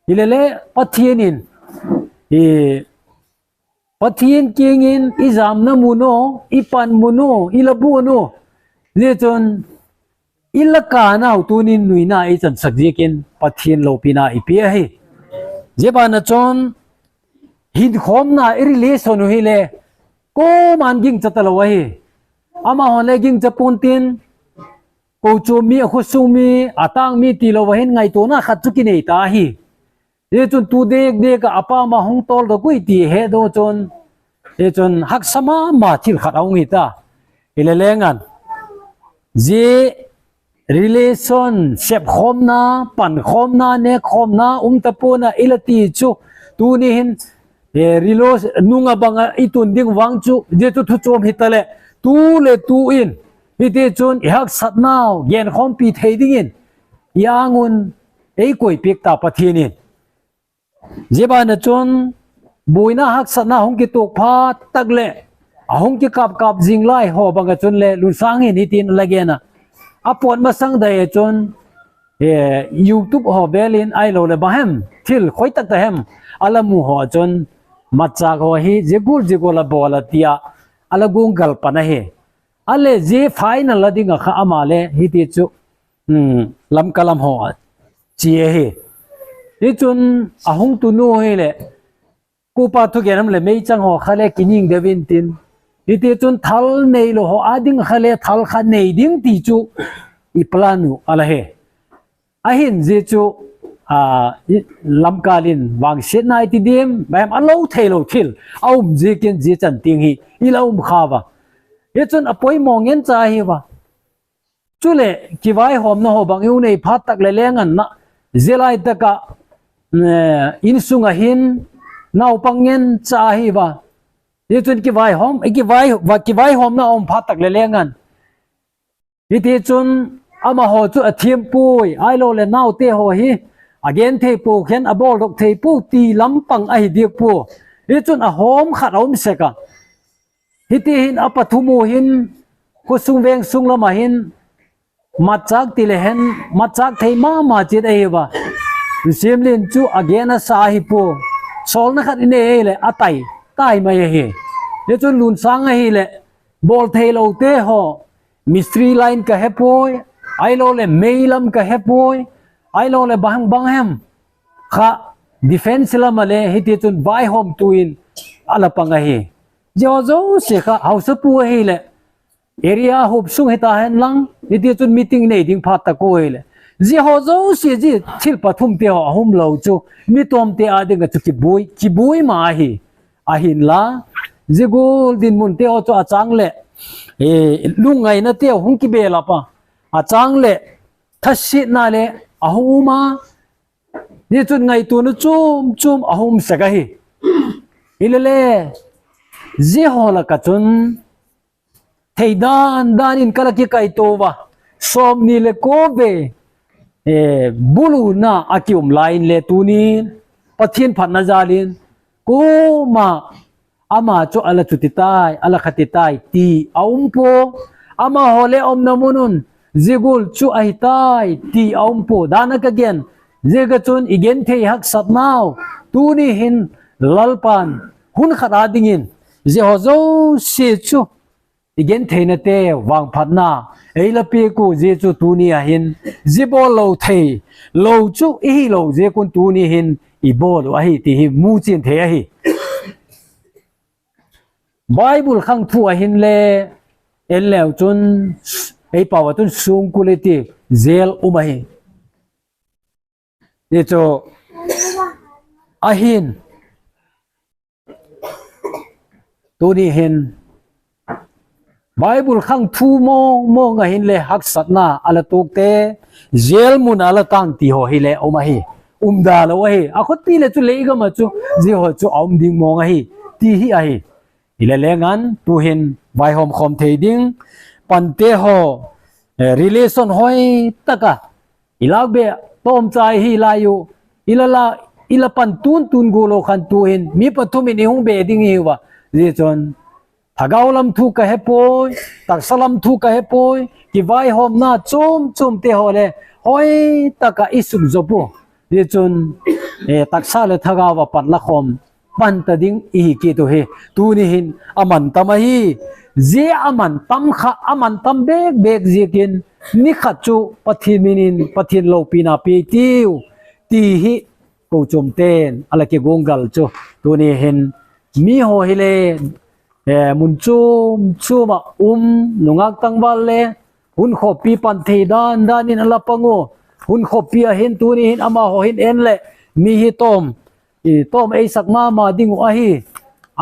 Ilele Pathian in, i, Pathian kingin i jamna mun u, i pan mun u, i labu nu. Ji chun ila kanau tunin nuina i chansak jikin Pathian lopina i pe ahi. Ji bana chun hinkhomna i relation u hile koman ging chata lo ahi. Amahon le ging cha pon tin, ko chu mi, a khosung mi, a tang mi ti lo va hin ngaitona khat chu kinei ta ahi. Ji chun tu dek dek a apa ma hung tol do kui ti he do chun. Ji chun haksa mama thil khat a hung hi ta. Ilele ngan. Ji relation, sepkhomna, pankhomna, nekkhomna, um tapona, ila ti chu. Tuni hin, eh, relo nunga banga i tun ding vang chu, ji chu thu chom hi ta le. Tu le tu in, hiti chun i haksatnau genkhompi thei dingin i angun ei koipek ta Pathian in. Ji bana chun buina haksatna hung kituk phat tak le, a hung kikap kap jing lai ho banga chun le Lunsang hin hitin la gen a. A pot masang dai chun, eh, YouTube ho belin ai lo le bahem, thil khoi tak ta hem, ala mu ho chun, matchak ho hi jigul jigul a bol a tia, ala gung gal pan ahi. Ale ji final la ding a kha ama le hiti chu, hmm, lam kalam ho a chi ahi. Hi chun a hung tu nu hi le, kupa thu gen am le meichang ho kha le kining deu in tin. Hiti chun thal nei lo ho a ding kha le thal kha nei ding ti chu i plan u ala he. Ahin ji chu, a, i, lamkal in vangsetna i ti dim, bahem a lo thei lo thil, a um jikin ji chan ting hi, i la um kha va. Hi chun a poimo ngen cha hi va. Chule, kivaihomna ho bang i u nei phat tak le lengan na, ji lai taka, eh, insung a hin, naupang ngen cha hi va. Hi chun kivaihom, i kivai, va, kivaihomna um phat tak le lengan. Hiti chun amaho chu a thiam pui, ai lo le naute ho hi, a gen thei pu khen a bol dok thei pu ti lampang ahi dik pu. Hi chun a hom khat a um sek a. Hiti hin a pathum u hin, khosung veng sung lama hin, matchak ti le hen, matchak thei mama chet ahi va. Simlin chu a gen a sa ahi pu. Solna khat i nei le a tai, tai mai ahi. Hi chun Lunsang ahi le, bol thei lo te ho, mistri line ka he poi, ai lo le mei lam ka he poi, ai lo le bang bang hem. Kha defense lama le hiti chun vaihom tu in ala pang ahi. Ji ho jouse kha hausa pu ahi le, area hop sung hita hen lang, hiti chun meeting nei ding phat ta ko ahi le. Ji ho jouse ji thil pathum te ho a hum lo chu, mi tom te a ding a chu kibui, kibui ma ahi. Ahin la, jigul dinmun te ho chu a chang le, eh, lungngaina te ho hung kibel a pa. A chang le, thasitna le, a hung um a. Ni chun ngaituna chum chum a hung um sek ahi. Hi le le, ji ho la ka chun, thei dan dan in ka la kikaito va. Som ni le ko ve, eh, buluna a ki um lai in le tunin, Pathian phatna jalin, kuma ama chu ala chuti tai, ala khati tai, ti a um po. Amaho le umna mun un, jigul chu ahi tai, ti a um po. Dana ka gen, ji ka chun i gen thei haksatnau, tuni hin Lalpan, hun khat a dingin, ji ho jouse chu, i gen theina te vangphatna, ei la pek u ji chu tuni a hin, ji bol lo thei, lo chu i hi lo ji kun tuni hin, i bol u ahi ti hi mu chin thei ahi. Bible khang thu a hin le, en leu chun, ei pau a chun sungkul i ti, jail um ahi. Ni chu, ahin, tuni hin, Bible khang thu mong mong a hin le haksatna ala tuk te, jail mun ala tang ti ho hi le um ahi. Um da lo ahi. A khut ti le chu le i gam a chu, ji ho chu a um ding mong ahi. Ti hi ahi. Hi le le ngan, tu hin, vaihom khom thei ding, pante ho, eh, relation hoi taka, i lak be tom chai hi lai u, i la la, i la pan tun tun gu lo khan tu hin, mi pathum in i hung be ding hi va, ji chun, Thagau lam thu ka hepoi, taksa lam thu ka hepoi, kivaihomna chom chom te ho le, hoi taka i suk jopu. Hichun, eh, taksa le thagau a pan la khom, pan ta ding i hi kit u hi, tuni hin aman tam ahi, zia aman tam kha, aman tam bek bek ziakin, ni khat chu Pathian minin, Pathian lopina pe tiu, ti hi, kochom ten, ala kigong gal chu, tuni hin, mi ho hi le, eh, mun chom chom a um, nungak tangval le, hun khopi pan thei dan dan in ala pang u, hun khopi a hin tuni hin amaho hin en le, mi hi tom, i tom ei sak mama ding u ahi,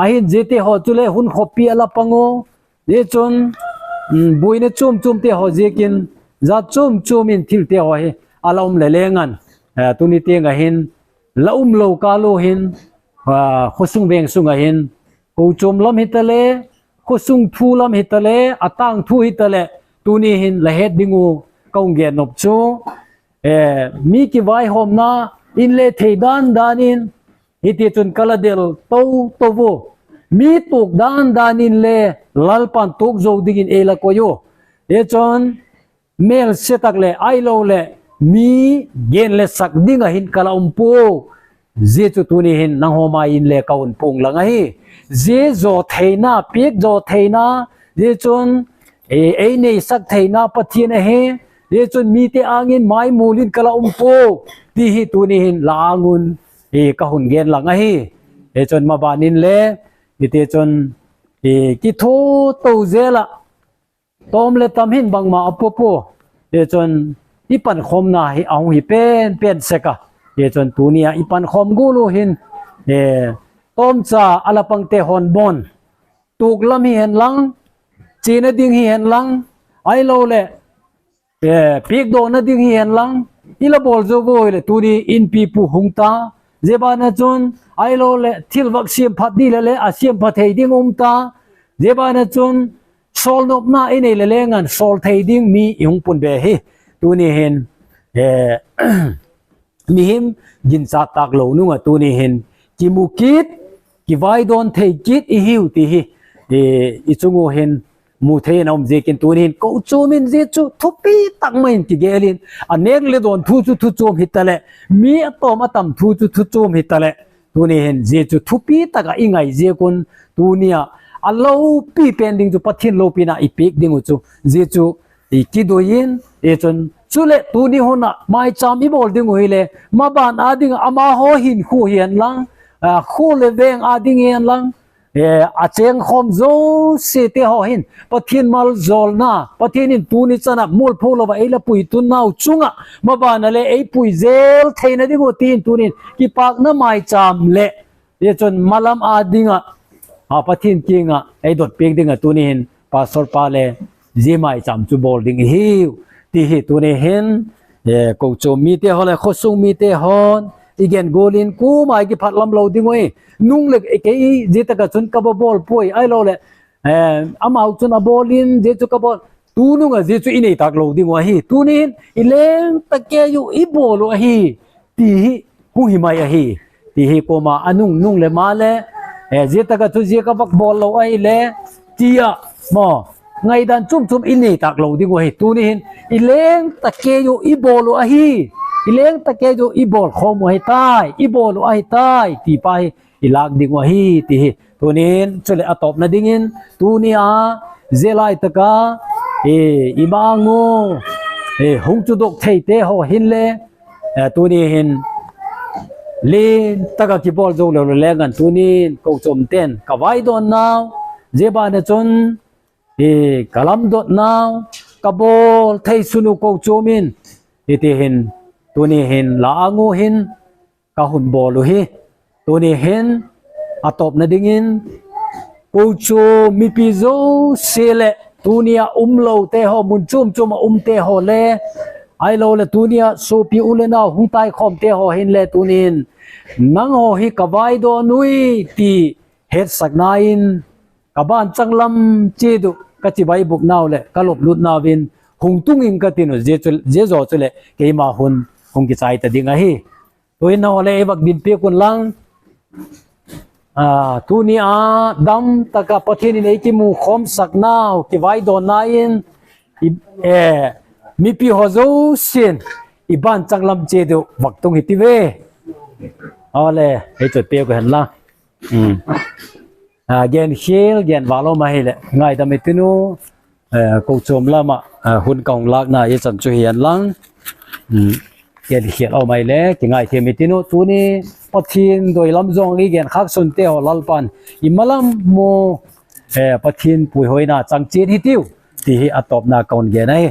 ahin zia te ho chu le hun khopi ala pang u, zia chun, um, buina chom chom te ho ziakin, za chom chom in thil te ho hi, ala um le lengan, eh, tuni te nga hin, la um lo ka lo hin, ah, khosung veng sung a hin, kochom lam hi ta le, khosung thu lam hi ta le, atang thu hi ta le, tuni hin la het ding u ka hung gen nop chu, eh, mi kivaihomna in le thei dan dan in, hiti chun ka la del to to u, mi tuk dan dan in le Lalpan tuk zo dingin ei la koi u. Hichun, melse tak le, ai lo le, mi gen le sak ding a hin ka la um pu. Zia chu tuni hin nangho mai in le ka hun pung lang ahi. Zia zo theina, piak zo theina, zia chun, e, ei nei sak theina Pathian ahi. Zia chun mi te angin mai mul in ka la um pu. Ti hi tuni hin la angun, e, ka hun gen lang ahi. E chun maban in le, hiti chun, e, kitho to zel a, tom le tam hin bangma a pu pu. Hichun i pankhomna hi a hung hi pen pen sek a. Hichun tuni a i pankhom gul u hin, eh, tom cha ala pang te hon bon. Tuk lam hi hen lang, chena ding hi hen lang, ai lo le, eh, piak dona ding hi hen lang, i la bol zo boi le tuni in pi pu hung ta. Zia ban a chun, ai lo le, thil vak siam phat di le le, a siam phat thei ding um ta. Zia ban a chun, sol nopna i nei le lengan, sol thei ding mi i hung pun be hi. Tuni hin, eh, mihem ginchat tak lo nung a tuni hin, kimu kit, kivaidon thei kit i hiu ti hi, eh, i chung u hin, mu thei in a um ziakin tuni hin, kochom in zia chu thupi tak mai in kigel in, a nek le don thu chu thu chom hi ta le, mi a tom a tam thu chu thu chom hi ta le, tuni hin zia chu thupi tak a i ngai ziak un, tuni a, a lopi pen ding chu Pathian lopina i piak ding u chu, zia chu i kidoi in, i chun, chule tuni hun a maicham i bol ding u hi le, maban a ding a amaho hin khu hi hen lang, a, khu le veng a ding hi hen lang, eh, a cheng khom zo se te ho hin, Pathian mal zolna, Pathian in tuni chan a mul phu lo va ei la pui tun nau chung a, maban a le ei pui zel theina ding u tin tunin, kipakna maicham le, zia chun malam a ding a, a Pathian kiang a, ei dot piak ding a tuni hin, Pastor pa le, zia maicham chu bol ding i hiu, ti hi tuni hin, eh, kochom mi te ho le, khosung mi te hon, i gen gol in, ku mai kiphat lam lo ding u hi, nung le, eh, kei zia tak a chun ka ba bol poi, ai lo le, eh, amau chun a bol in, zia chu ka bol, tu nung a zia chu i nei tak lo ding u ahi, tuni hin, i leng tak kei u i bol u ahi, ti hi, hung hi mai ahi. Ti hi koma a nung nung le ma le, eh, zia tak a chu zia ka bak bol lo ahi le, ti a, mo, ngaidan chum chum i nei tak lo ding u ahi. Tuni hin, i leng tak kei u i bol u ahi. I leng tak kei u i bol khom u ahi tai. I bol u ahi tai. Ti pa hi, i lak ding u ahi. Ti hi, tunin, chule a tawpna dingin, tuni a, zia lai tak a, eh, i mang u, eh, hung chu dok thei te ho hin le, eh, tuni hin, lin tak a kibol zo lo le lengan tunin, kochom ten, ka vaidawn nau, zia ban a chun, eh, ka lamdot nau, ka bol thei sun u kochom in, hiti hin, tuni hin, la ang u hin, ka hun bol u hi. Tuni hin, a tawpna dingin, kochom mipi zosia le, tuni a um lo te ho, mun chum chum a um te ho le, ai lo le tuni a sopi u le nau hung tai khom te ho hin le tunin, nang ho hi ka vaidawn ui ti hetsakna in, ka ban changlam chidu, ka chibai buk nau le, ka lop lut nau in, hung tung in ka tin u, zia chu, zia zo chu le, keima hun, hung kichai ta ding ahi. Tuin nang ho le ei vak din piak un lang. A, tuni a dam taka Pathen in eikimu khom sak nau, kivai don na in, i, eh, mipi ho jousen, iban changlam che diu, vak tung hiti ve. Ole, hei chu pe ko hen la. Hmm. A, gen khel, gen valo ma hile, ngaidam itinu, eh, ko chom lama, eh, hun kaung lakna ichan chu hihen lang. Hmm. Gen khel o mai le, kingai them itinu, tuni Pathen doi lam jong i gen khak sun te ho Lalpan, imalam mo, eh, Pathen puihoina chang chen hitiu, ti hi atopna kaun gen ahi.